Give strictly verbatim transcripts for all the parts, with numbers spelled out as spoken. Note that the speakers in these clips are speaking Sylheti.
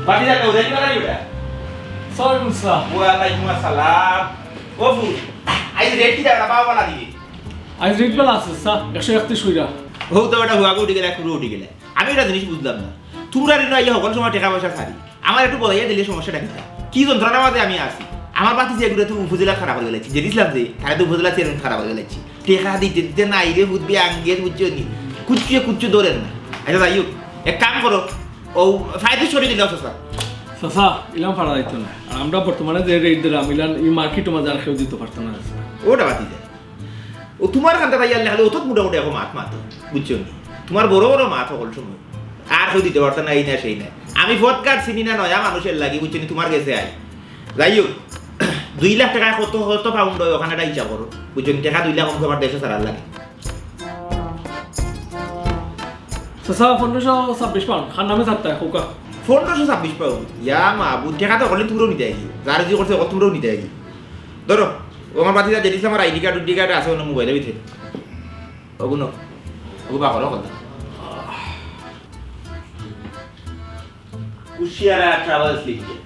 বাকি যা কেউ রেডি করা নিবে। সালাম আলাইকুম, স্যার। ওয়ালাইকুম আসসালাম। ও ফুল, আইজ রেট কিতা বেটা, বাবা বালা দিবি? আইজ রেট বালা আছে, স্যার, একশো একত্রিশ কইরা। হউ তো বেটা, হুয়াগো উঠি গেলে, কুড়ো উঠি গেলে। আমি একটা জিনিস বুঝলাম না, তোমরা ঋণ আইয়া হকল সময় টেকা পয়সা ছাড়ি, আমার একটু বলাইয়া দিলে সমস্যাটা কিতা? কি যন্ত্রণার মাঝে আমি আছি? আমার বাতি যে এগুলো তো উপজেলা খারাপ হয়ে গেলাইছি, যে দিছিলাম যে, তারা তো উপজেলা চেয়ারম্যান খারাপ হয়ে গেলাইছি। টেকা দিতে দিতে নাই রে, বুঝবি আঙ্গের, বুঝছো নি? কুচ্ছু কুচ্ছু ধরের না। আচ্ছা, যাই হোক, এক কাম করো, ও ফাইভ সরি দিলে অসুস্থ। চাচা, ইলান পারা যাইতো না। আর আমরা বর্তমানে যে রেট দিলাম, ইলান এই মার্কেটর মাঝে আর কেউ দিতে পারতো না, চাচা। ওটা বাতি যায়। ও তোমার খান্তা তাই আর লেখালে অত মোটামুটি এখন মাত মাতো, বুঝছো নি? তোমার বড় বড় মাত হকল সময়। আর কেউ দিতে পারতো না, এই না সেই না। আমি পথঘাট চিনি না, নয়া মানুষের লাগি, বুঝছো নি? তোমার গেছে আই। যাই হোক, দুই লাখ টেকায় কত, কত পাউন্ড হয়, ওখানে একটা হিসাব করো। বুঝছো নি? টেকা দুই লাখ অঙ্ক আমার দেশে ছাড়ার লাগে। চাচা, পনেরোশো ছাব্বিশ পাউন্ড, খান নামে চারটা, খোকা। পনেরোশো ছাব্বিশ পাউন্ড? ইয়া মাবুদ, টেকা তো হকলে তুমরাও নিতে আইছি। যার যে করছে, হকল তুমরাও নিতে আইছি। ধরো, ও আমার বাতিজা যেদিন আমার আইডি কার্ড, উইডি কার্ড আছে, ওনার মোবাইলের ভিতরে। ওগুলো, ওগু বা করো কথা। Kushiyara travels limited.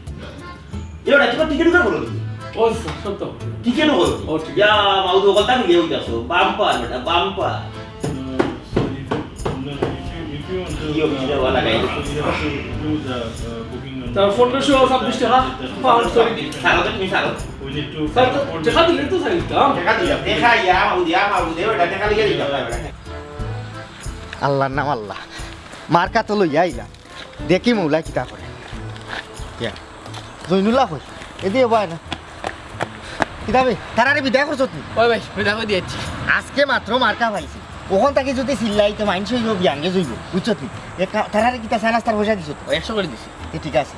এবার তোমার টিকিট উঠা বলো তুমি। ও, সত্য। টিকিট বলো। ও, টিকিট। ইয়া, মাউদ ওখানটা নিয়ে ওই দেখো। বাম্পার, বেটা, বাম্পার। ইয়ো, বিশটা ওয়ালা গাড়ি। তার পনেরোশো ছাব্বিশ টাকা। Pound, sorry. সারো তো, তুমি সারো। স্যার, তো দেখা দিলে তো স্যার দিতাম। দেখা দিলাম, দেখা, ইয়া, মাউদ, ইয়া, মাউদ, এবার দেখা লিখে দিতাম, বেটা। আল্লাহর নাম আল্লাহ। মার্কা তো লইয়া আইলাম। দেখি মৌলা কিতা করে। ইয়া। জৈনুল্লাহ কই? এদি এবায় না। কিতা বে? তারারে বিদায় করছত নি? ওই ভাই, বিদায় করে দিয়েছি। আজকে মাত্র মার্কা পাইছি। ওখান থাকি যদি চিল্লাই, তো মাইনষে অইবো, বিয়াঙ্গে যাইবো। বুঝছত নি? এ কা-, তারারে কিতা চা নাস্তার পয়সা দিছত? ওই একশো করে দিছি। এ ঠিক আছে।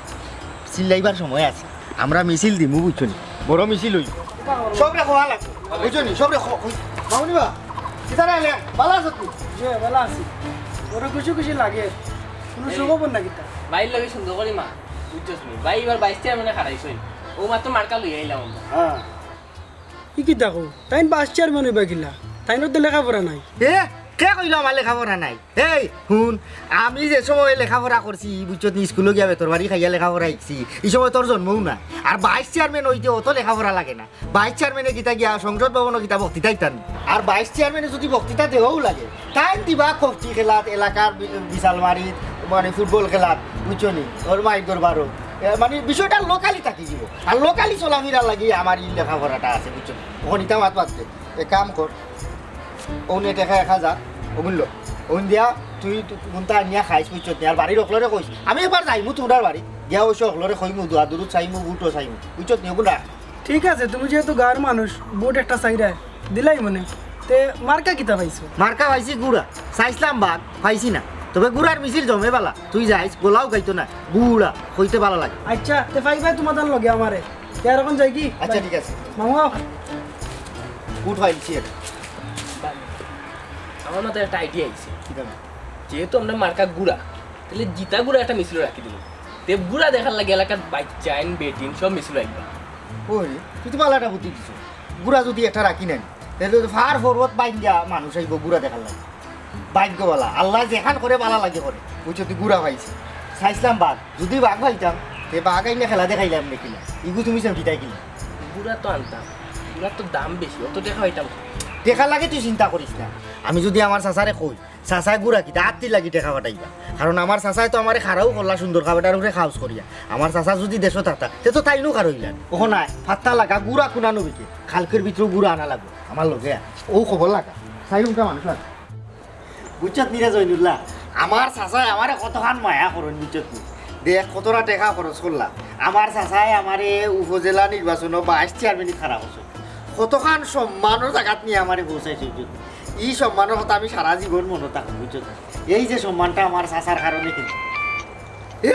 চিল্লাইবার সময় আছে। আমরা মিছিল দিমু, বুঝছো নি? বড় মিছিল অইবো। সবরে কওয়া লাগবো, বুঝছো নি? সবরে ক-, কই-, মামুনি বা, কিতারে আইলে? ভালা আছো তুই? জি, ভালা আছি। বড় খুশি খুশি লাগে। কোনো এই, সুখবর না কিতা? ভাইর লগে সুন্দর করি মা, বুঝছস নি? ভাই এবার ভাইস চেয়ারম্যানে খাড়াইছইন। ও মাত্র মার্কা লই আইলাম আমরা। হ্যাঁ। ই কিতা কও? তাইন ভাইস চেয়ারম্যান অইবা কিলা? তাইনর তো লেখাপড়া নাই। এ? কে কইলো আমার লেখাপড়া নাই? এই, হুন, আমি যে সময় লেখাপড়া করছি, বুঝছত নি, স্কুলো গিয়া বেতর বাড়ি খাইয়া লেখাপড়া শিখছি, ই সময় তোর জন্মও না। আর ভাইস চেয়ারম্যান অইতে অত লেখাপড়া লাগে না। ভাইস চেয়ারম্যানে কিতা গিয়া সংসদ ভবনো কিতা বক্তৃতা দিতা নি? আর ভাইস চেয়ারম্যানে যদি বক্তৃতা দেওয়াও লাগে, তাইন দিবা কফটি খেলাত, এলাকার বি-, বিশাল মারিত, মানে ফুটবল খেলাত, বুঝছো নি? ওর মাইর দরবারও। এ, মানে বিষয়টা লোকালি থাকি দিব। আর লোকালি চলাফিরার লাগি আমার ই লেখাপড়াটা আছে, বুঝছো নি? ওখানে ইতা মাত মাততে। এক কাম কর, অউ নে টেকা এক হাজার, অগুন ল। অগুন দিয়া তুই, তুই কোনটা আনিয়া খাইস, বুঝছত নি? আর বাড়ির অকলরে কইস। আমি একবার যাইমু তোমরার বাড়ি। গিয়া অবশ্য অকলরে কইমু, দোয়া দুরুদ চাইমু, ভোটও চাইমু। বুঝছত নি? অগুন রাখ। ঠিক আছে, তুমি যেহেতু গাঁওর মানুষ, ভোট একটা চাইরায়, দিলাই মনে। তে মার্কা কিতা পাইছো? মার্কা পাইছি গুড়া। চাইছিলাম বাঘ, পাইছি না। তবে গুড়ার মিছিল জমে বালা। তুই যাইস, গোলাও খাইতো না। গুড়া, কইতে বালা লাগে। আচ্ছা, তে পাইবায় তোমার লগে আমারে। তে আর এখন যাই কি? আচ্ছা, ঠিক আছে। মামু। Good file chair. ভাই, আমার মাথায় একটা আইডিয়া আইছে। কি জানো? যেহেতু আমরা মার্কা গুড়া, তাহলে জিতা গুড়া একটা মিছিল রাখি দিল। তে গুড়া দেখার লাগে এলাকার বাইচ্চাইন, বেটিন সব মিছিল আইবা। ওই, তুই তো ভালো একটা বুদ্ধি দিছো। গুড়া যদি একটা রাখি নেন, তাহলে তো ফার ফরওয়ার্ড বাইন দিয়া মানুষ আইব গুড়া দেখার লাগে। ভাগ্য বালা, আল্লাহ যেখান করে বালা লাগে করে। বুঝছো, তুই গুড়া পাইছি। চাইছিলাম বাঘ, যদি বাঘ পাইতাম, তে বাঘ আইনে খেলা দেখাইলাম দেখিলা। ইগু তুমি সব কিতাই কিলা? গুড়া তো আনতাম, গুড়ার তো দাম বেশি, অত টেকা পাইতাম না। টেকার লাগি তুই চিন্তা করিস না। আমি যুদি আমার চাচারে কই, চাচায় গুড়া কিতা আত্তির লাগি টেকা পাঠাইবা? কারণ আমার চাচায় তো আমারে খাড়াও করলা সুন্দর কাপড়টার উপরে খাউস করিয়া। আমার চাচা যুদি দেশো থাকতা, তে তো তাইনও খাড়া অইলা। অখন আয়, ফাত্তা লাগা, গুড়া কুনানো বিকে। কালকের ভিতরে গুড়া আনা লাগবো। আমার লগে আয়। অউ খবর লাগা। চাই উল্টা মানুষ লাগে। বুঝছত নি রে জৈনুল্লাহ, আমার চাচায় আমারে কতখান মায়া করইন, বুঝছত নি? দেখ, কতটা টেকা খরচ করলা। আমার চাচায় আমারে উপজেলা নির্বাচনো ভাইস চেয়ারম্যানি খাড়া করছইন। কতখান সম্মানর জাগাত নিয়া আমারে পৌঁছাইছইন, বুঝছত নি? ই সম্মানর কথা আমি সারা জীবন মনো থাকমু, বুঝছত নি? এই যে সম্মানটা আমার চাচার কারণে কিন্তু। এ?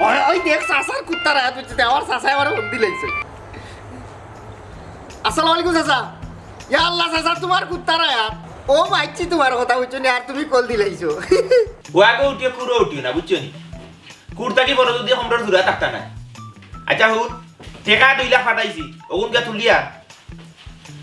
ওই, ওই দেখ, চাচার কুত্তার আয়াত, বুঝছত নি? আমার চাচায় আমারে ফোন দিলাইছে। আসসালামু আলাইকুম চাচা। ইয়া আল্লাহ চাচা, তুমার কুত্তার আয়াত। ও মাইচ্ছি তুমার কথা, বুঝছো নি, আর তুমি কল দিলাইছো। ওয়াগো উঠিও, কুড়ো উঠিও না, বুঝছো নি? কুড় থাকি বড় যুদি কমরর জুড়া থাকতা না। আচ্ছা হুন, টেকা দুই লাখ পাঠাইছি, অগুন গিয়া তুলিয়া।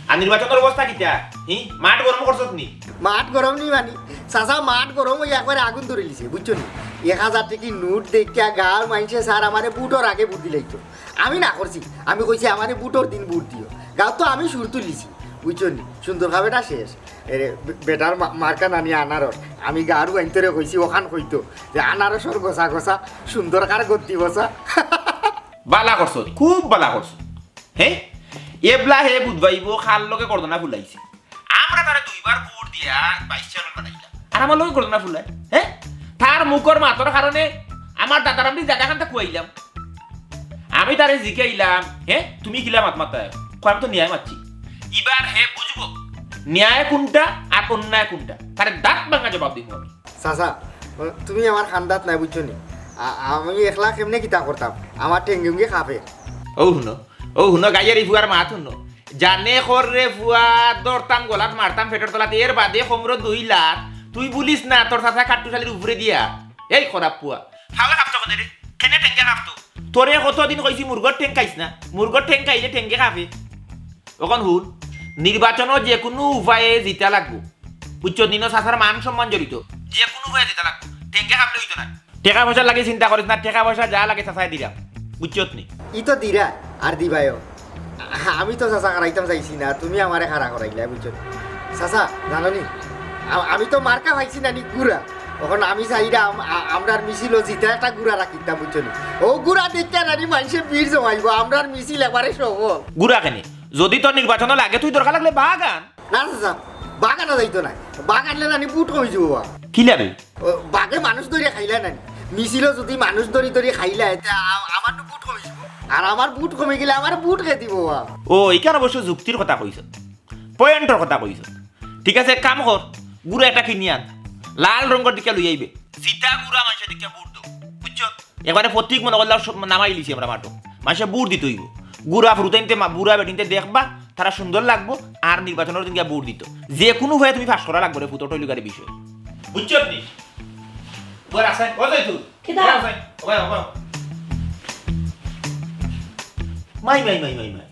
আর নির্বাচনর অবস্থা কিতা? হি? মাঠ গরম করছত নি? মাঠ গরম নি মানি? চাচা, মাঠ গরম অইয়া একবারে আগুন ধরিলিছে, বুঝছো নি? এক হাজার টেকি নোট দেখিয়া গাঁওর মাইনষে স্যার আমারে ভুটর আগে ভুট দিলাইতো। আমি না করছি, আমি কইছি আমারে ভুটর দিন ভুট দিও। গাঁওত তো আমি সুর তুলিছি, বুঝছো নি? সুন্দর খাবেটা শেষ। এরে, বে-, বেটার মা-, মার্কা নানি আনারস। আমি গাঁওর বাইন্তরে কইছি, অখান কইতো যে আনারসর গোছা গোছা, সুন্দর কার গদ্দি বসা। বালা করছো, খুব বালা করছো। হে? এবলা হে বুধবাইব, খার লগে করদনা ফুলাইছে। আমরা তারে দুইবার ভুট দিয়া ভাইস চেয়ারম্যান বানাইলাম। আর আমার লগে করদনা ফুলায়? হে? তার মুখর মাতর কারণে আমার দাদার আমি জাগাখানটা খুয়াইলাম। আমি তারে জিকাইলাম, হে, তুমি কিলা মাত মাতায়? কয়, আমি তো ন্যায় মাতছি। ইবার হে বুঝবো ন্যায় কুনটা আর অন্যায় কুনটা। তারে দাঁত ভাঙা জবাব দিমু আমি। চাচা, তুমি আমার খান্দাত নাই, বুঝছো নি? আ-, আমি একলা কেমনে কিতা করতাম? আমার টেঙ্গে উঙ্গে কাঁপে। ও হুনো, ও হুনো, গাইয়ার ই ফুয়ার মাত হুনো। জানে কর রে ফুয়া, ধরতাম গলাত, মারতাম পেটর তলাত, এর বাদে কমরো দুই লাখ। তুই বুলিস না, তোর চাচা কাট্টুশালির উপরে দিয়া। এই খারাপ ফুয়া, ফাওয়ে কাঁপতো কেনে রে? কেনে টেঙ্গে কাঁপতো? তোরে কতদিন কইছি মুরগর ঠেং খাইস না, মুরগর ঠেং খাইলে টেঙ্গে কাঁপে। অখন হুন, নির্বাচনো যে কুনু উপায়ে জিতা লাগবো, বুঝছো নি? ইনো চাচার মান সম্মান জড়িত, যে কুনু উপায়ে জিতা লাগবো, টেঙ্গে কাঁপলে অইতো না। টেকা পয়সার লাগি চিন্তা করিস না, টেকা পয়সা যা লাগে চাচায় দিরা, বুঝছত নি? ই তো দিরা, আর দিবায়ও। আ-, আমি তো চাচা খাড়াইতাম চাইছি না, তুমি আমারে খাড়া করাইলা, বুঝছো নি? চাচা, জানো নি, আ-, আমি তো মার্কা পাইছি না নি গুড়া। অখন আমি চাইরাম, আ-, আমরার মিছিলো জিতা একটা গুড়া রাখিতাম, বুঝছো নি? অউ গুড়া দেখিয়া নানি মাইনষে ভিড় জমাইবো, আমরার মিছিল একবারে সফল। গুড়া কেনে? যুদি তোর নির্বাচনো লাগে, তুই দরকার লাগলে বাগান। না চাচা, বাগানো যাইতো নায়। বাগানলে নানি ভুট কমি যাবো বা। কিলা বে? ও, বাঘে মানুষ ধরিয়া খাইলা নানি। মিছিলো যুদি মানুষ ধরি ধরি খাইলা, তে আ-, আমার তো ভুট কমি যাবো। আর আমার ভুট কমি গেলে আমার ভুট কে দিবো বা? ও, ইখান অবশ্য যুক্তির কথা কইছো, পয়েন্টর কথা কইছো। ঠিক আছে, এক কাম কর, গুড়া একটা কিনি আন, লাল রঙর দিকে লই আইবে। জিতা গুড়া মাইনষে দেখিয়া ভুট দেও, বুঝছো? একবারে প্রতীক মনো করলাও সব নামাই লিছি আমরা মাঠো। মাইনষে ভুট দিতো অইবো। গুড়া ফুরুতাইন্তে মা-, বুড়া বেটিন্তে দেখবা, তারা সুন্দর লাগবো, আর নির্বাচনর দিন গিয়া ভুট দিতো। যে কুনু উপায়ে তুমি পাস করা লাগবো রে, ফুটো টইলুগারে বিষয়। বুঝছো আপনি? ওই রাস্তায়, ও যাই তুই। কিতা? ওই রাস্তায়, ওই, ওই। মাই, মাই, মাই, মাই, মাই।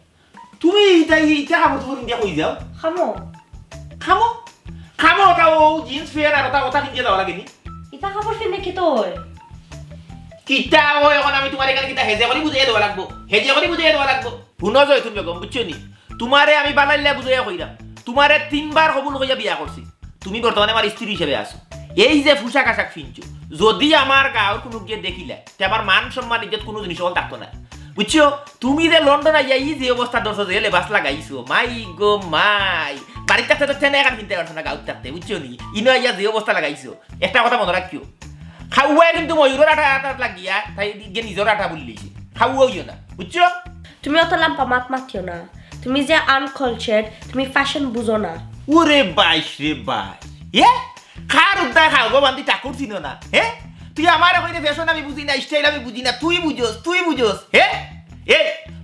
তুমি ইতা, ইতা কাপড় চোপড় পিন্দিয়া কই যাও? খামো। খামো? খামো, ওটা ও জিন্স প্যান্ট আর ওটা, ওটা পিন্দিয়া যাওয়া লাগে নি? ইতা কাপড় পিন্দে কিতা অয়? কিতা অয়, অখন আমি তুমারে ইখান কিতা হেজে করি বুঝাইয়া দেওয়া লাগবো? হেজে করি বুঝাইয়া দেওয়া লাগবো? হুনো জয়তুন বেগম, বুঝছো নি? তুমারে আমি বানাইলে বুঝাইয়া কইরাম। তুমারে তিনবার কবুল কইয়া বিয়া করছি। তুমি বর্তমানে আমার স্ত্রী হিসাবে আছো। এই যে পোশাক আশাক ফিনছো, যুদি আমার গাঁওর কুনু গিয়ে দেখিলা, তে আমার মান সম্মান ইজ্জত কুনু জিনিস অকল থাকতো না। বুঝছো? তুমি যে লন্ডন আইয়া ই যে অবস্থা ধরছো, যে লেবাস লাগাইছো, মাই গো মাই। বাড়িত থাকতে তো ঠেনে এখান কিনতে পারছো না, গাঁওত থাকতে, বুঝছো নি? ইনো আইয়া যে অবস্থা লাগাইছো, একটা কথা মনো রাখিও। খাওয়ায় কিন্তু ময়ূরর আটা, আটা লাগিয়া, তাই গিয়ে নিজর আটা বুলিলিছে। খাওয়া অইও না, বুঝছো? তুমি অত লাম্বা মাত মাতিও না। তুমি যে আনকালচার্ড, তুমি ফ্যাশন বুঝো না। ওরে বাইস রে বাইস। এ? কার উদ্দায় খাওয়া বান্দি ঠাকুর চিনো না? হে? তুই আমারে কইরে ফ্যাশন আমি বুঝি না, স্টাইল আমি বুঝি না, তুই বুঝোস, তুই বুঝোস, হে? এ,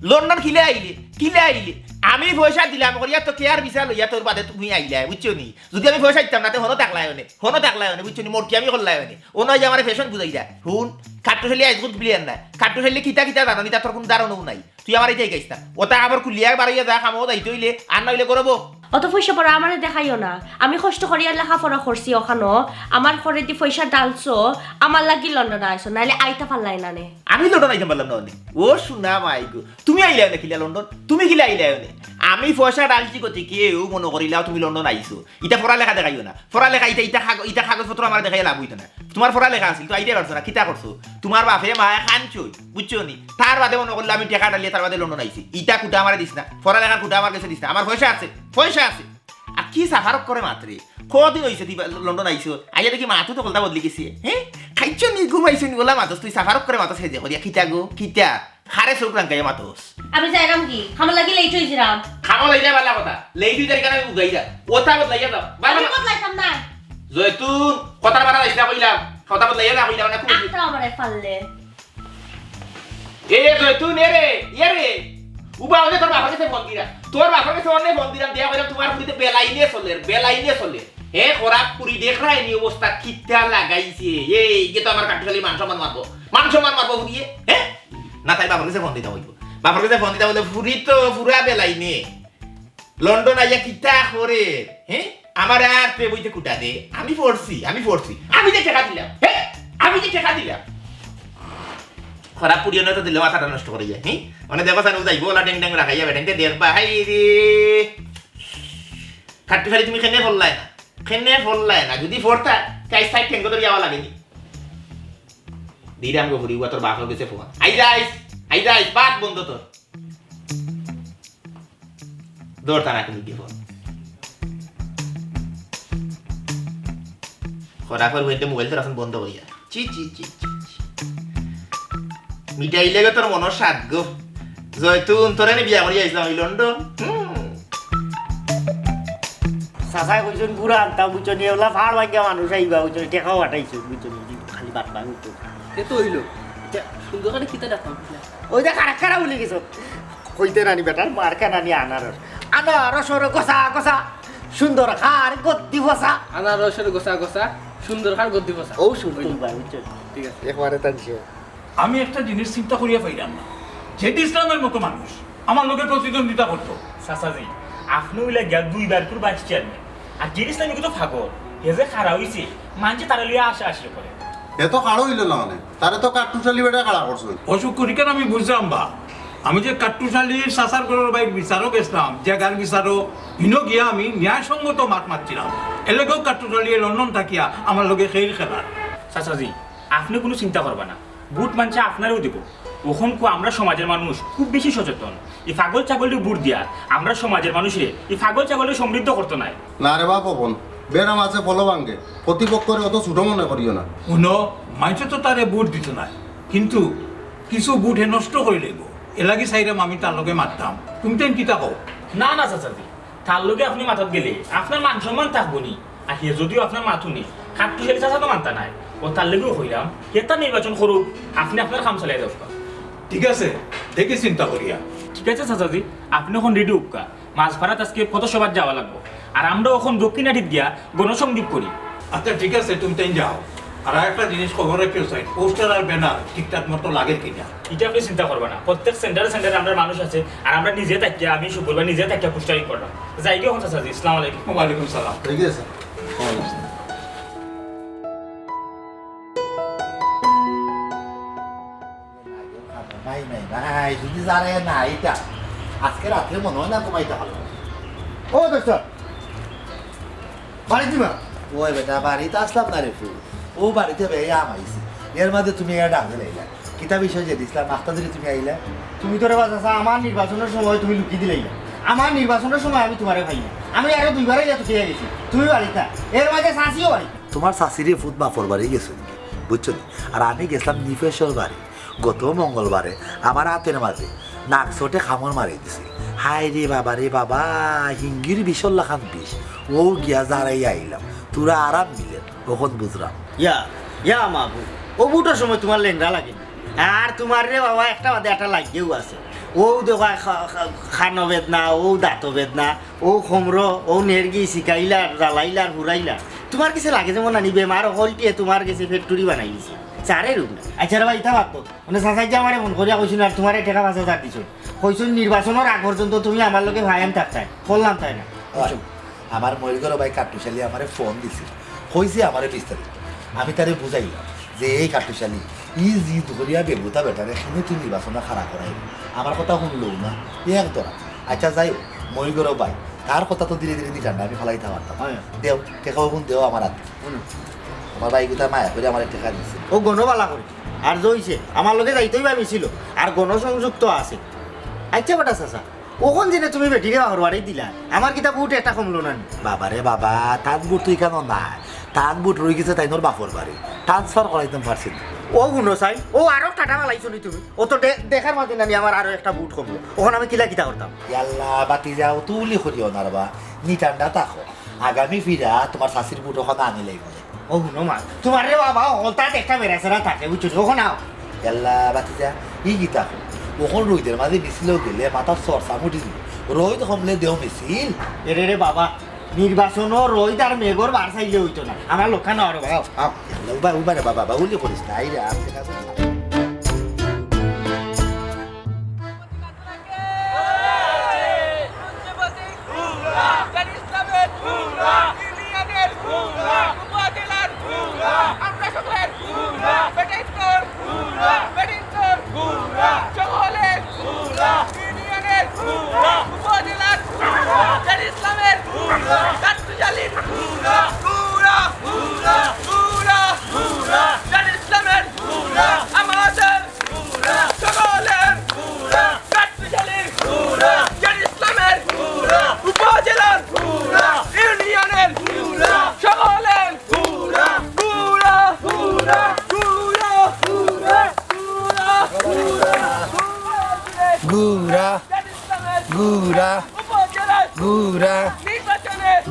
লন্ডন কিলা আইলে, কিলা আইলে? আমি পয়সা দিলাম করিয়া তো কেয়ার ভিসা লইয়া তোর বাদে তুমি আইলায়, বুঝছো নি? যুদি আমি পয়সা দিতাম না, তে হনো থাকলায় অনে, হনো থাকলায় অনে, বুঝছো নি? মোর কি আমি করলায় অনে? অনো আইয়া আমারে ফ্যাশন বুঝাইরা। হুন, কাট্টুশালী আইজকুত বিলিয়ান না। কাট্টুশালী কিতা কিতা জানো নি, তা তোর কুনু ধারণাও নাই। তুই আমারে ইতা কইস না। ওটা আবার খুলিয়া বারইয়া যা, কামো যাইতে অইলে, আর না অইলে করবো। অত পয়সা পড়া আমারে দেখাইও না। আমি কষ্ট করিয়া লেখাপড়া করছি অখানো, আমার পরেদি পয়সা ডালছো, আমার লাগি লন্ডন আইছো, নাইলে আইতা পারলায় না নে। আমি লন্ডন আইতাম পারলাম না অনে? ও সোনা মাই গো, তুমি আইলায় না কিলা লন্ডন? তুমি কিলা আইলায় অনে? আমি পয়সা ডালছি গতিকে এও মনো করিলাও তুমি লন্ডন আইছো। ইতা পড়ালেখা দেখাইও না, পড়ালেখা ইতা, ইতা কাগ-, ইতা কাগজপত্র আমারে দেখাইয়া লাভ অইতো না। তুমার পড়ালেখা আছিল তো, আইতে পারছো না, কিতা করছো? তুমার বাপে মায়ে খানছইন, বুঝছো নি? তার বাদে মনো করলে আমি টেকা ডালিয়া তার বাদে লন্ডন আইছি। ইতা কুটা আমারে দিস না, পড়ালেখার কুটা আমার গেছে দিস না। আমার পয়সা আছে, পয়সা আছে। আর কি সাফারক করে মাতরে? কদিন অইছে তুই বা-, লন্ডন আইছো? আইয়া দেখি মাতও তো হকলতা বদলি গেছে। হে? খাইছো নি, ঘুমাইছো নি, ওলা মাতস তুই সাফারক করে মাতস হেজে করিয়া। কিতা গো, কিতা? কারে চউখ রাঙাইয়া মাতস? আমি যাইরাম কি? কামর লাগি লেইট অইছিলাম। কামো লইলে বালা কথা। লেইট অইতার কেনে আমি বুঝাই যা। ওটা বদলাইয়া যাও। বালা আমি মা- বদলাইতাম না। জয়তুন, কথার বারা যাইস না কইলাম। কথা বদলাইয়া যা কইলাম না, খুব আখতা আমারে পারলে। এ জয়তুন, এ রে, এ রে। উবা, অনে তোর বাপর গেছে ফোন দিরা। তোর বাপর গেছে অনে ফোন দিরাম, দিয়া কইরাম তুমার ফুরিতে বেলাইনে চলের, বেলাইনে চলের। হে, খরাপ ফুরি দেখরায়নি অবস্থা কিতা লাগাইছে। এই, ইগে তো আমার কাট্টুশালির মান সম্মান মারবো। মান সম্মান মারবো ফুরিয়ে, হে? না, তাইর বাপর গেছে ফোন দিতাম অইবো। বাপর গেছে ফোন দিতাম অইলে ফুরি তো ফুরা বেলাইনে। লন্ডন আইয়া কিতা করে, হে? আমারে আর তে বইতে কুটা দে। আমি পড়ছি, আমি পড়ছি। আমি যে টেকা দিলাম, হে? আমি যে টেকা দিলাম। খরাপ ফুরিয়ে নয়তো দিলে মাথাটা নষ্ট করি যায়, হে? মানে দেখো সানু যাইবো, ওলা ডেং ডেং রাখাইয়া বেটেন, তে দেখবা, হাই রে। কাট্টুশালি তুমি কেনে পড়লায় না? কেনে পড়লায় না? যদি পড়তা, তাই সাইড ঠেঙ্গো ধরি যাওয়া লাগেনি। দিরাম গো ফুরি, উবা তোর বাপর গেছে ফোন। আই যাইস, আই যাইস, বাদ বন্ধ তোর। দৌড় থানা কিন্তু বিপদ। খরাফর হইতে মোবাইল তোর এখন বন্ধ করিয়া। চি, চি, চি, চি, চি। মিটাইলে গো তোর মনর স্বাদ গো। জয়তুন, তোরে নি বিয়া করিয়া আইছলাম ওই লন্ডন। হুম। চাচায় কইছইন বুড়া আনতাম, বুঝছো নি? এগুলা ফাড় ভাঙ্গা মানুষ আইবা, বুঝছো নি? টেকাও পাঠাইছো, বুঝছো নি? খালি বাদ ভাঙ তো। এ তো অইলো। সুন্দর করে কিতা ডাকতাম? ওই যে কারা কারা ভুলি গেছো। কইতে নানি বেটার মার খানা নি আনারস। আনারসর গোসা গোসা, সুন্দর খার গদ্দি ফসা। আনারসর গোসা গোসা, সুন্দর খার গদ্দি ফসা। ও সুন্দর ভাই, বুঝছো? ঠিক আছে। একবারে তানছে। আমি একটা জিনিস চিন্তা করিয়া পাইলাম না, জেড ইসলামের মতো মানুষ আমার লগে প্রতিদ্বন্দ্বিতা করতো। চাচাজি, আপনে অইলা গিয়া দুইবার করে ভাইস চেয়ারম্যান, আর জেড ইসলাম ইগু তো পাগল, হে যে খাড়া অইছে, মানষে তারে লইয়া আশা আশি করে। হে তো খাড়া অইলো না মানে, তারে তো কাট্টুশালি বেটায় খাড়া করছে। অসুখ করি কেন আমি বুঝলাম বা, আমি যে কাট্টুশালির চাচার ঘরর বাইর বিচারো গেছলাম, জাগার বিচারো, হিনো গিয়া আমি ন্যায়সঙ্গত মাত মাতছিলাম। এর লগেও কাট্টুশালি লন্ডন থাকিয়া আমার লগে খেইল খেলার। চাচাজি, আপনে কুনু চিন্তা করবা না, ভোট মানষে আপনারেও দিবো। অখনকু আমরা সমাজর মানুষ খুব বেশি সচেতন। ই পাগল ছাগলরে ভোট দিয়া আমরা সমাজর মানুষরে ই পাগল ছাগলরে সমৃদ্ধ করতো নায়। না রে বা পবন, বেড়া মাছে ফলো ভাঙ্গে, প্রতিপক্ষরে অত ছোট মনে করিও না। হুনো, মানষে তো তারে ভোট দিতো নায়, কিন্তু কিছু ভোট হে নষ্ট করি লইবো। এরলাগি চাইরাম আমি তার লগে মাততাম। তুমি তাইন কিতা কও? না, না চাচাজি, তার লগে আপনে মাতাত গেলে আপনার মান সম্মান থাকবো নি? আর হে যদিও আপনার মাত হুনে, কাট্টুশালি চাচা তো মানতা নায়। ও তার লগেও কইরাম, হে তার নির্বাচন করুক, আপনে আপনার কাম চালাই যাউক্কা। ঠিক আছে, দেখি চিন্তা করিয়া। ঠিক আছে চাচাজি, আপনে অখন রেডি অউক্কা। মাঝপাড়াত আজকে পথসভাত যাওয়া লাগবো। আর আমরা অখন দক্ষিণহাটিত গিয়া গণসংযোগ করি। আচ্ছা, ঠিক আছে, তুমি তাইন যাও। আর আরেকটা জিনিস খবর রাখিও চাই, পোস্টার আর ব্যানার ঠিকঠাক মতো লাগে কিনা। ইটা আপনে চিন্তা করবা না, প্রত্যেক সেন্টারে সেন্টারে আমরার মানুষ আছে, আর আমরা নিজে থাকিয়া, আমি শুক্রবার নিজে থাকিয়া পোস্টারিং করলাম। যাইগি অখন চাচাজি, আসসালামু আলাইকুম। ওয়ালাইকুম সালাম। ঠিক আছে। নাই, নাই, নাই, যদি জানে না এটা, আজকে রাত্রে মনে হয় না ঘুমাইতে পারবো। ও দোস্ত, বাড়িত দিবা? ওই বেটা, বাড়িত আসলাম না রে ফুল। ও বাড়িতে বেয়া আম আইছে। এর মাঝে তুমি এটা ডাক দিলাইলা। কিতা বিষয় যে দিছিলাম, মাস্টার ধরে তুমি আইলা। তুমি তো রে বাস আসা, আমার নির্বাচনের সময় তুমি লুকি দিলাইলা। আমার নির্বাচনের সময় আমি তোমারে পাই না। আমি আরো দুইবার আইয়া তো পেয়ে গেছি। তুমি বাড়িত না। এর মাঝে চাচিও বাড়িত না। তোমার চাচিরে ফুত বাপর বাড়ি গেছে নাকি? বুঝছো নি? আর আমি গেছিলাম নিপেশর বাড়ি। গত মঙ্গলবারে আমার আতের মাঝে নাক চটে কামড় মারি দিছিল। হায় রে বাবা রে বাবা, হিঙ্গির বিষর লাখান বিষ। ও গিয়া জারাইয়া আইলাম। তোরা আরাম মিলে, অখন বুঝলাম। ইয়া, ইয়া মাবুদ, ও বুটর সময় তোমার লেংড়া লাগে না। আর তোমার রে বাবা একটা বাদে একটা লাগিয়েও আছে। ও দেখো খা-, খা-, খানো বেদনা, ও দাঁত বেদনা, ও খমরো, ও নেরগি, শিকাইলার, জ্বালাইলার, হুরাইলার। তোমার গেছে লাগে যেমন আনি বেমার হলটিয়ে তোমার গেছে ফ্যাক্টরি বানাই দিছে। চারে রূপ না। আচ্ছা রে ভাই, ইতা বাদ দাও। মানে চাচাই যে আমারে ফোন করিয়া কইছিল আর তোমারে টেকা পাঁচ হাজার দিছিল। কইছিল নির্বাচনের আগ পর্যন্ত তুমি আমার লগে ভায়াম থাকতায়। করলাম তাই না? আমার ময়ূরগড় ভাই কাট্টুশালী আমারে ফোন দিছিল, কইছে আমারে বিস্তারিত। আমি তারে বুঝাইলাম যে এই কাট্টুশালী, ই জিদ করিয়া বেবুতা বেটারে কেনে তুই নির্বাচনো খাড়া করাইলি। আমার কথা হুনলো না, এক ধরা। আচ্ছা যাই হোক, ময়ূরগড় ভাই, তার কথা তো ধীরে ধীরে নিটান্ডা আমি ফালাইতাম পারতাম। দেও, টেকা অখন দেও আমার আতে। আমার ভাই গুতা মায়া করি আমারে টেকা দিছে। ও গণ বালা করি। আর জইছে, আমার লগে যাইতই বা মিছিল। আর গণসংযোগ তো আছে। আচ্ছা বেটা চাচা, অখন যেনে তুমি বেটিরে বাহরবাড়ি দিলা, আমার কিতা বুট একটা কমলো না নি? বাবারে বাবা, তান বুট তো ইখানো নাই। তান বুট রই গেছে তাইনর বাপর বাড়ি। ট্রান্সফার করাইতাম পারছি না। ও হুনো চাই, ও আরো টাটা বালাইছো নি তুমি? ও তো দে-, দেখার মাঝে নানি আমার আরো একটা বুট কমলো। অখন আমি কিলা কিতা করতাম? ইয়াল্লা, বাতি যাও, তুলি করিও না রে বা। নিটান্ডা থাকো। আগামী ফিরা তোমার চাচির বুট অখান আনি লইব। ও হুনো মা, তোমার রে বাবা, হকলতাত একটা বেড়াছেড়া থাকে, বুঝছো? অখন আও। ইয়াল্লা, বাতি যা, ই কিতা? অখন রইদর মাঝে মিছিলো গেলে মাথার চর্চা মুটি দিব। রইদ কমলে দেও মিছিল। এরে রে বাবা, নির্বাচনো রইদ আর মেঘর বার চাইলে অইতো না। আমার লক্ষ্য না আরো বাবা, আও। ইয়াল্লা, উবা, উবা রে বাবা, বাউলি করিস না, আইরে, আর দেখা যাবে।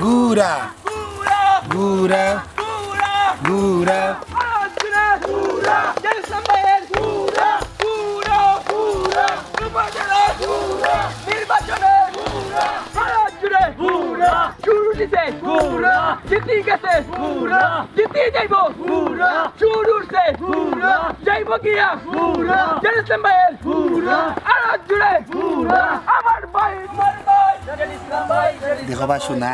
গুড়া, গুড়া, গুড়া, গুড়া, গুড়া। নির্বাচনে শুরু দিছে। জিতি গেছে। জিতি যাইব। শুরু উঠছে। যাইব গিয়া। জেড ইসলাম ভাইয়ের। আরো জুড়ে। আমার ভাই, আমার ভাই। দেখো বা শোনা,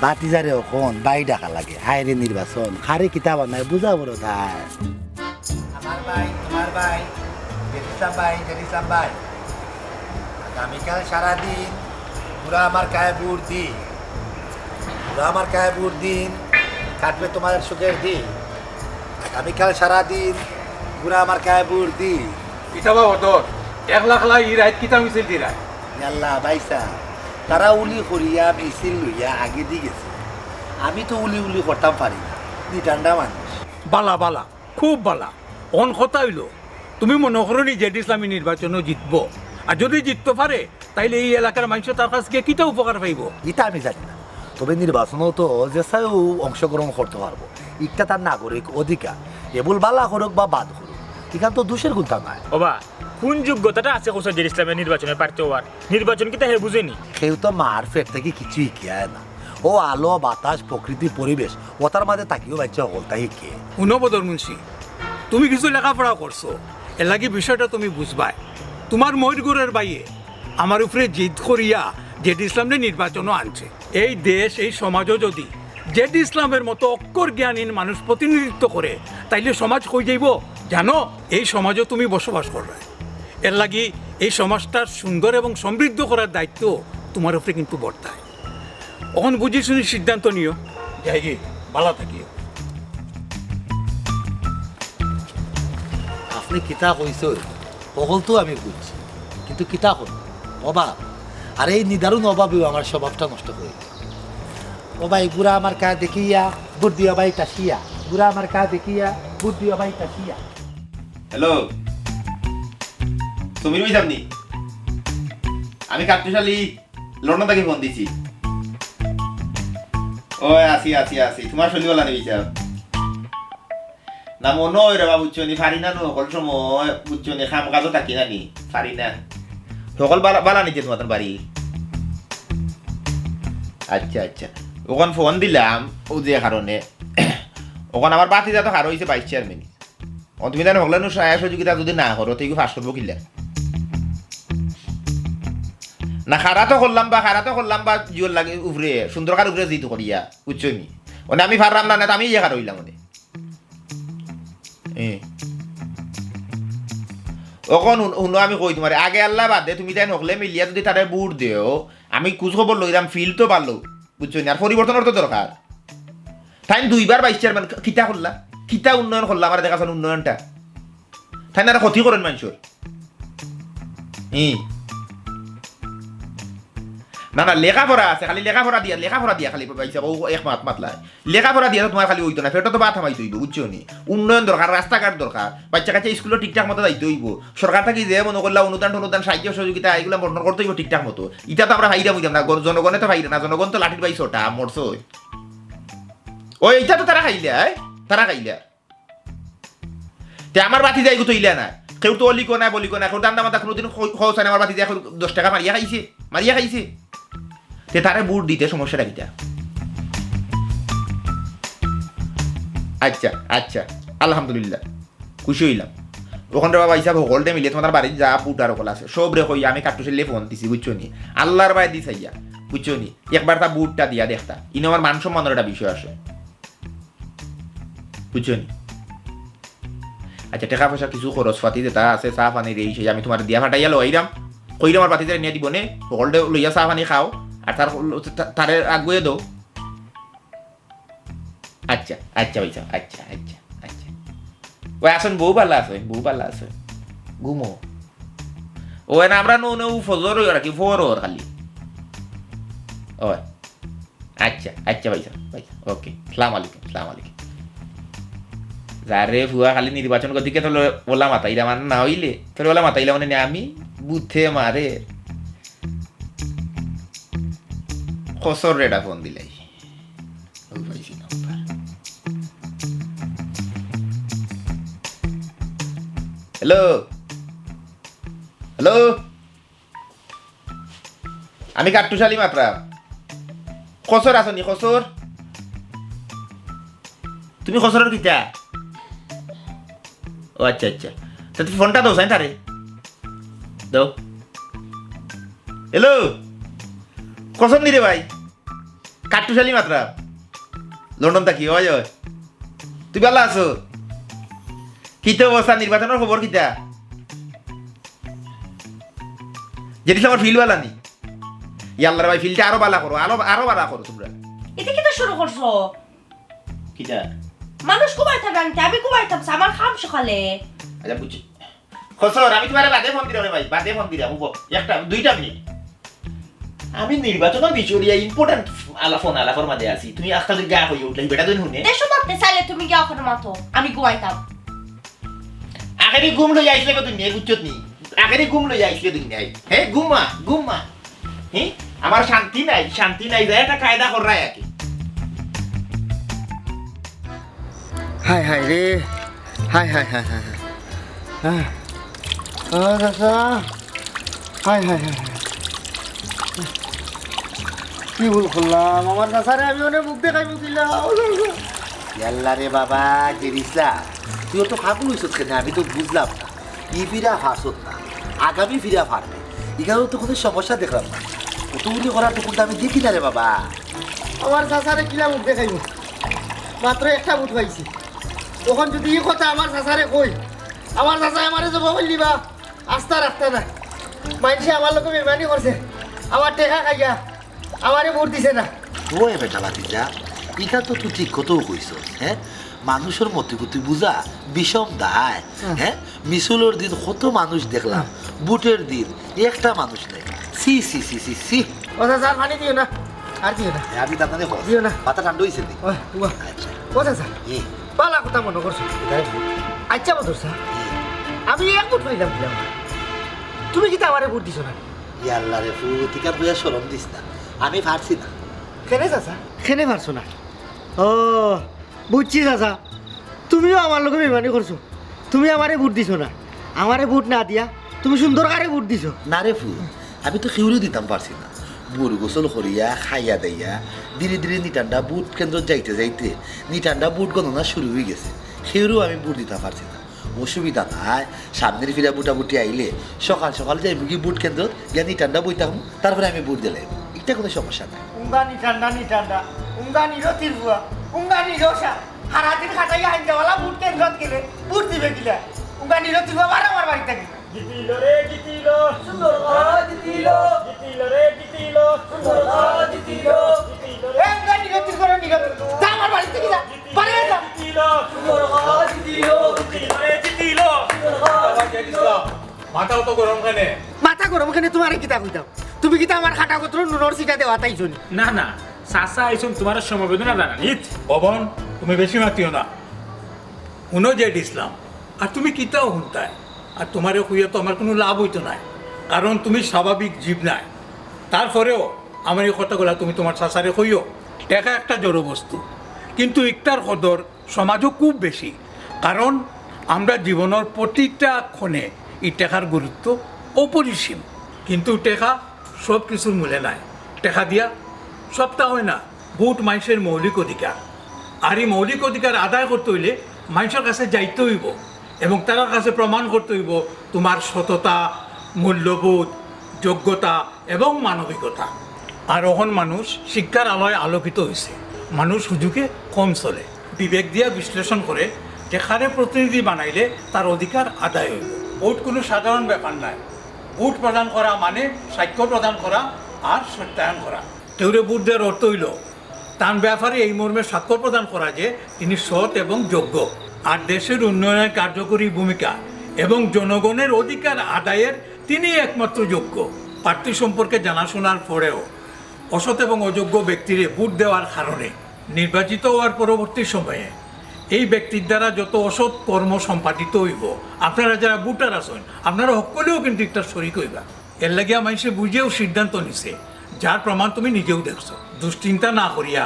বাতিজারে অখন ভাই ডাকা লাগে। হায় রে নির্বাচন, কারে কিতা বানায় বুঝা বড় দায়। আমার ভাই, তোমার ভাই, জেড ইসলাম ভাই, জেড ইসলাম ভাই। আগামীকাল সারাদিন গুড়া মার্কায় ভোট দি, গুড়া মার্কায় ভোট দিন, কাটবে তোমাদের সুখের দিন। আগামীকাল সারাদিন গুড়া মার্কায় ভোট দি। কিতা বা বদর, একলা একলা ই রাইত কিতা মিছিল দিরায়? ইয়াল্লা, ভাইসাব, তারা উলি করিয়া মিছিল লইয়া আগেদি গেছে। আমি তো উলি উলি করতাম পারি না, নিটান্ডা মানুষ। বালা, বালা, খুব বালা। অন কথা অইলো, তুমি মনো করো নি জেড ইসলামী নির্বাচনো জিতবো? আর যদি জিততো পারে, তাইলে এই এলাকার মানুষ তার কাছ থেকে কিতা উপকার পাইবো? ইতা আমি জানি না, তবে নির্বাচনো তো যে চাইও অংশগ্রহণ করতো পারবো, ইটা তার নাগরিক অধিকার। এবল বালা করুক বা বাদ করুক, ইখান তো দোষের কুন্তা নাই। ওবা, কুন যোগ্যতাটা আছে কওছাইন জেড ইসলামে নির্বাচনে প্রার্থী অওয়ার? নির্বাচন কিতা হে বুঝে নি? কেউ তো মার পেট থাকি কিচ্ছু হিকিয়ায় না। ও আলো, বাতাস, প্রকৃতি, পরিবেশ, ওতার মাঝে থাকিও বাইচ্চা হকলতা হিকে। হুনো বদর মুন্সি, তুমি কিছু লেখাপড়া করছো, এরলাগি বিষয়টা তুমি বুঝবায়। তোমার ময়ূরগড়ের ভাইয়ে আমার উপরে জিদ করিয়া জেড ইসলামরে নির্বাচনো আনছে। এই দেশ, এই সমাজও যদি জেড ইসলামের মতো অক্ষর জ্ঞানহীন মানুষ প্রতিনিধিত্ব করে, তাইলে সমাজ কই যাইবো জানো? এই সমাজও তুমি বসবাস কররায়। এরলাগি এই সমাজটার সুন্দর এবং সমৃদ্ধ করার দায়িত্ব তোমার উপরে কিন্তু বর্তায়। অখন বুঝি শুনি সিদ্ধান্ত নিও। যাইগি, বালা থাকিও। আপনে কিতা কইছইন, হকলতা আমি বুঝছি, কিন্তু কিতা করমু? অভাব। আর এই নিদারুণ অভাবেউ আমার স্বভাবটা নষ্ট করি দিছে। ও ভাই, গুড়া মার্কা দেখিয়া ভোট দিও ভাই তাসিয়া। গুড়া মার্কা দেখিয়া ভোট দিও ভাই তাসিয়া। হ্যালো, সমীর ভাইসাব নি? আমি কাট্টুশালী লন্ডন থাকি ফোন দিছি। ওই, আছি, আছি, আছি। তোমার শরীর বালা নি ভাইসাব? না, মনো অয় রে বা, বুঝছো নি, পারি না নু, হকল সময়, বুঝছো নি, কাম কাজও থাকি না নি, পারি না। হকল বালা, বালা নি যে তোমার বাড়ি? আচ্ছা, আচ্ছা। অখন ফোন দিলাম, অউ যে কারণে। অখন আমার বাতিজা তো খাড়া অইছে ভাইস চেয়ারম্যান। অখন তুমি তান হকলর নু সহায় সহযোগিতা যদি না করো, তে ইগু পাস করবো কিলা? না, খাড়া তো করলাম বা, খাড়া তো করলাম বা, জিওর লাগে উপরে, সুন্দর কার উপরে জিদ করিয়া, বুঝছো নি? মানে আমি পারলাম না, না তো আমি ইয়ে খাড়া অইলাম মানে। এ। অখন হুন-, হুনো আমি কই তুমারে, আগে আল্লাহ বাদে তুমি তাইন হকলে মিলিয়া যুদি তারে ভোট দেও, আমি খোঁজ খবর লইরাম, field তো ভালা, বুঝছো নি? আর পরিবর্তনর তো দরকার। তাইন দুইবার vice chairman, কিতা করলা? কিতা উন্নয়ন করলা? আমারে দেখাছইন উন্নয়নটা। তাইন আর ক্ষতি করইন মানষর। ই। না, না, লেখাপড়া আছে, খালি লেখাপড়া দিয়া, লেখাপড়া দিয়া খালি পয়সা, ও এক মাত মাতলায়। লেখাপড়া দিয়া তো তুমার খালি অইতো না, পেটো তো ভাত হামাইতে অইবো, বুঝছো নি? উন্নয়ন দরকার, রাস্তাঘাট দরকার, বাচ্চা কাচ্চা স্কুলো ঠিকঠাক মতো যাইতে অইবো। সরকার থাকি যে মনো করলা অনুদান টনুদান, সাহায্য সহযোগিতা, ইগুলা বন্টন করতে অইবো ঠিকঠাক মতো। ইতা তো আমরা পাইরাম অইতাম না, গণ-, জনগণে তো পাইরা না, জনগণ তো লাঠির বাই ছটা, মরছে। ওই, ইতা তো তারা খাইলা, এ? তারা খাইলা। তে আমার ভাতিজা ইগু তো ইলা না। কেউ তো অলিকো না, বলিকো না, কেউ দান্দা মান্দা কুনুদিন খ-, খরচ নাই, আমার ভাতিজা অখন দশ টেকা মারিয়া খাইছে, মারিয়া খাইছে। তে তারে ভোট দিতে সমস্যাটা কিতা? আচ্ছা, আচ্ছা, আলহামদুলিল্লাহ, খুশি অইলাম। অখন রে বাবা, হিসাব হকলটে মিলে তুমার বাড়িত যা ভোটার হকল আছে, সবরে কই আমি কাট্টুশালিরে ফোন দিছি, বুঝছো নি? আল্লার বায় দি চাইয়া, বুঝছো নি? একবার তা ভোটটা দিয়া দেখতা, ইনো আমার মান সম্মানর একটা বিষয় আছে। বুঝছো নি? আচ্ছা, টেকা পয়সা কিছু খরচ পাতি যেটা আছে, চা পানি রে, সেই আমি তুমারে দিয়া পাঠাইয়া লইরাম। কইরাম আমার ভাতিজারে নিয়া দিবো নে, হকলটে লইয়া চা পানি খাও, আর তার, তা-, তারে আগুয়ে দেও। আচ্ছা, আচ্ছা ভাইসাব, আচ্ছা, আচ্ছা, আচ্ছা। ওই আছইন, বউ ভালা আছইন, বউ ভালা আছইন। ঘুমো। ও না, আমরা নু, নু ফজর অইয়া রাখি, ফোর অর খালি। ওই। আচ্ছা, আচ্ছা ভাইসাব, ভাইসাব, ওকে, সালাম আলাইকুম, সালাম আলাইকুম। যারে ফুয়া খালি নির্বাচন গতিকে তোর ওলা মাতাইলা মানে না অইলে, তোর ওলা মাতাইলা মানে নে আমি বুথে মারে। খসর রেডা ফোন দিলাই। ও পাইছি নাম্বার। হ্যালো? হ্যালো? আমি কাট্টুশালি মাতরাম। খসর আছনি, খসর? তুমি খসরর কিতা? ও আচ্ছা, আচ্ছা। তে তুমি ফোনটা দেও, চাই তারে। দেও। হ্যালো? খসর নি রে ভাই? কাট্টুশালি মাতরাম। লন্ডন থাকি, ওই, ওই। তুমি ভালা আছো? কিতা অবস্থা, নির্বাচনর খবর কিতা? যেটি আমার field ভালা নি? ইয়াল্লা রে ভাই, field টা আরো ভালা করো, আরো, আরো ভালা করো তুমরা। ইতা কিতা শুরু করছো? কিতা? মানুষ ঘুমাইতাম না, আমি ঘুমাইতাম, আমার কাম সকালে। আচ্ছা, বুঝছি। খসর, আমি তুমারে বাদে ফোন দিরাম রে ভাই, বাদে ফোন দিরাম, উবো। একটা, দুইটা মিনিট। আমি নির্বাচনর বিষয় লইয়া important আলাপ, ফোন আলাপর মাঝে আছি। তুমি আজকাল গা হয়ে উঠলে, বেটা তুমি হুনে। দেশো মাততে চাইলে তুমি গিয়া অখন মাতো, আমি ঘুমাইতাম। আখেরি ঘুম লইয়া আইছলে গো দুনিয়ায়, বুঝছত নি? আখেরি ঘুম লইয়া আইছলে দুনিয়ায়। হে, ঘুমা, ঘুমা। হে? আমার শান্তি নাই, শান্তি নাই, যায় একটা কায়দা কররায় আর কি। হায় হায় রে, হায় হায় হায় হায় হায়। হ্যাঁ। ও চাচা, হায় হায় হায় হায়। কি ভুল করলাম? আমার চাচারে আমি অনেক মুখ দেখাই বুঝিলাম। ইয়াল্লা রে বাবা, জেরিসা, তুই অত ফাগুল অইছস কেনে? আমি তো বুঝলাম না। ই ফিরা ফাঁসত না, আগামী ফিরা ফারবে। ইখানো তো কোনো সমস্যা দেখলাম না। অত উনি করার তো কিন্তু আমি দেখি না রে বাবা। আমার চাচারে কিলা মুখ দেখাইব? মাত্র একটা ভোট পাইছি। অখন যদি ই কথা আমার চাচারে কই, আমার চাচায় আমারে জবো করি দিবা। আস্তা রাখতা না। মাইনষে আমার লগে বেইমানি করছে, আমার টেকা খাইয়া আমারে ভোট দিছে না। ওই বেটা ভাতিজা, ইটা তো তুই ঠিক কথাউ কইছস, হ্যাঁ? মানুষর মতিগতি বুঝা বিষম দায়, হ্যাঁ। হ্যাঁ? মিছিলর দিন কত মানুষ দেখলাম, হ্যাঁ। ভোটর দিন একটা মানুষ নাই। ছি, ছি, ছি, ছি, ছি। ও চাচা, আর পানি দিও না, আর দিও না। এ, আমি তো আপনারে কই। দিও না। মাথা ঠান্ডা অইছে নি? ওই, ওয়া। আচ্ছা। ও চাচা, হুম। ভালা কথা মনো করছো। এটাই ভোট। আচ্ছা, বদর চাচা, হুম। আমি এক ভোট পাইলাম, দিলাম না। তুমি কিতা আমারে ভোট দিছো না? ইয়াল্লা রে ফুত, ইখান কইয়া শরম দিস না। আমি পারছি না। কেনে চাচা? কেনে পারছো না? ও, বুঝছি চাচা, তুমিও আমার লগে বেইমানি করছো। তুমি আমারে ভোট দিছো না, আমারে ভোট না দিয়া তুমি সুন্দর কারে ভোট দিছো। না রে ফুত, আমি তো কেউরে দিতাম পারছি না। ভোর গোসল করিয়া, খাইয়া দাইয়া, ধীরে ধীরে নিটান্ডা ভোট কেন্দ্র যাইতে যাইতে নিটান্ডা ভোট গণনা শুরু অই গেছে। কেউরেউ আমি ভোট দিতাম পারছি না। অসুবিধা নাই, সামনের ফিরা ভোটাভুটি আইলে সকাল সকাল যাইমুগি ভোট কেন্দ্রত, গিয়া নিটান্ডা বই থাকমু, তারপরে আমি ভোট দিলাইমু, ইটা কোনো সমস্যা নাই। উঙ্গা নিটান্ডা, নিটান্ডা, উঙ্গা নিরতির বুয়া, উঙ্গা নিরসা, হারাদিন খাটাইয়া হাইঞ্জাওয়ালা ভোট কেন্দ্রত গেলে ভোট দিবে কিলা? উঙ্গা নিরতির বুয়া, বার আমার বাড়ি থাকি। জিতিল রে জিতিল, সুন্দর জিতিল। জিতিল রে জিতিল, সুন্দর জিতিল। জিতিল রে। এ, উঙ্গা নিরতির ঘরর নিরতি, যা আমার বাড়ি থাকি যা, বাড়ি যা। জিতিল, সুন্দর জিতিল। জিতিল রে জিতিল। বাবা, জেড ইসলাম, মাথা অত গরম কেনে? মাথা গরম কেনে? তুমারে কিতা কইতাম? তুমি কিতা আমার খাটা কতর নুনর ছিটা দেওয়াত আইছো নি? না, না, চাচা আইছইন তুমারে সমবেদনা জানানিত। পবন, তুমি বেশি মাতিও না। হুনো জেড ইসলাম, আর তুমি কিতাও হুনতায়? আর তুমারে কইয়া তো আমার কুনু লাভ অইতো নায়, কারণ তুমি স্বাভাবিক জীব নায়। তারপরেও আমার ই কথাগুলা তুমি তুমার চাচারে কইও। টেকা একটা জড় বস্তু, কিন্তু ইকটার কদর সমাজো খুব বেশি, কারণ আমরা জীবনর প্রতিটা ক্ষণে ই টেকার গুরুত্ব অপরিসীম। কিন্তু টেকা সব কিছুর মূলে নায়। টেকা দিয়া সবটা অয় না। ভোট মানষর মৌলিক অধিকার, আর ই মৌলিক অধিকার আদায় করতে অইলে মানষর কাছে যাইতে অইবো এবং তারার কাছে প্রমাণ করতে অইবো তুমার সততা, মূল্যবোধ, যোগ্যতা এবং মানবিকতা। আর অখন মানুষ শিক্ষার আলোয় আলোকিত অইছে, মানুষ হুজুগে কম চলে, বিবেক দিয়া বিশ্লেষণ করে যে কারে প্রতিনিধি বানাইলে তার অধিকার আদায় অইবো। ভোট কুনু সাধারণ ব্যাপার নায়। ভোট প্রদান করা মানে সাক্ষ্য প্রদান করা আর সত্যায়ন করা। কেউরে ভোট দেওয়ার অর্থ অইলো তান ব্যাপারে এই মর্মে সাক্ষ্য প্রদান করা যে তিনি সৎ এবং যোগ্য, আর দেশের উন্নয়নে কার্যকরী ভূমিকা এবং জনগণের অধিকার আদায়ের তিনি একমাত্র যোগ্য। প্রার্থী সম্পর্কে জানাশোনার পরেও অসৎ এবং অযোগ্য ব্যক্তিরে ভোট দেওয়ার কারণে নির্বাচিত হওয়ার পরবর্তী সময়ে এই ব্যক্তির দ্বারা যত অসৎ কর্ম সম্পাদিত অইবো, আপনারা যারা ভোটার আছইন, আপনারা হক্কলেও কিন্তু ইকটার শরিক অইবা। এর লাগিয়া মানষে বুঝিয়াউ সিদ্ধান্ত নিছে, যার প্রমাণ তুমি নিজেউ দেখছো। দুশ্চিন্তা না করিয়া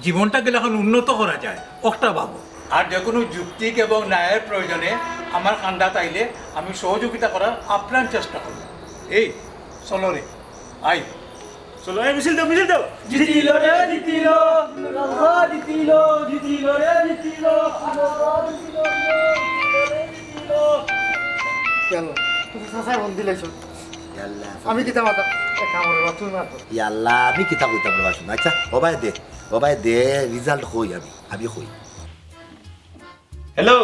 জীবনটা কিলাখান উন্নত করা যায়, অকটা ভাবো। আর যেকুনু যৌক্তিক এবং ন্যায়ের প্রয়োজনে আমার কান্দাত আইলে আমি সহযোগিতা করার আপ্রাণ চেষ্টা করমু। এই, চলো রে, আই। চলো, এই মিছিল দেও, মিছিল দেও। জিতিল রে জিতিল, আল্লাহ জিতিল, জিতিল রে জিতিল, আল্লাহ জিতিল, জিতিল রে জিতিল। ইয়াল্লা, তুমি চাচায় ফোন দিলাইছো। ইয়াল্লা, আমি কিতা মাতা? এ কামড়ের বাথরুম মারতো। ইয়াল্লা, আমি কিতা কইতাম রে বাসন? আচ্ছা, ও ভাই দে, ও ভাই দে, রিজাল্ট কই আমি, আমি কই। হ্যালো,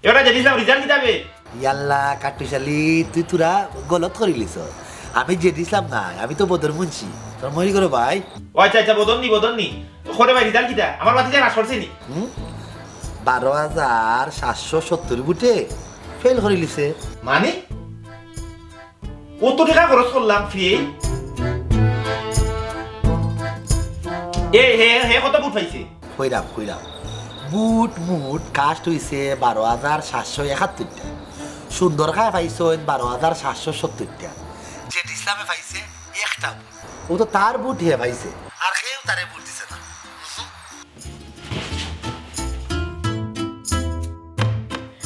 এবার জেড ইসলাম, রিজাল্ট কিতা বে? ইয়াল্লা, কাট্টুশালী, তুই থুড়া গলত করিলিছস। আমি জেড ইসলাম নায়, আমি তো বদর মুন্সি। তোর মরি করো ভাই। ও আচ্ছা, আচ্ছা, বদর নি, বদর নি। কও রে ভাই, রিজাল্ট কিতা? আমার ভাতিজায় পাস করছে নি? হুম? বারো হাজার সাতশো সত্তর ভোটে ফেল করিলিছে। মানে? অত টেকা খরচ করলাম ফ্রি। এ, হে, হে কত ভোট পাইছে? কইরাম, কইরাম। ভোট মোট কাস্ট অইছে বারো হাজার সাতশো একাত্তরটা। সুন্দর খায় পাইছইন বারো হাজার সাতশো সত্তরটা। জেড ইসলামে পাইছে একটা ভোট। ও তো তার ভোট হে পাইছে, আর কেউ তারে ভোট দিছে না।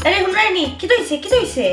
আরে, হুনরায়নি, কিতা অইছে, কিতা অইছে?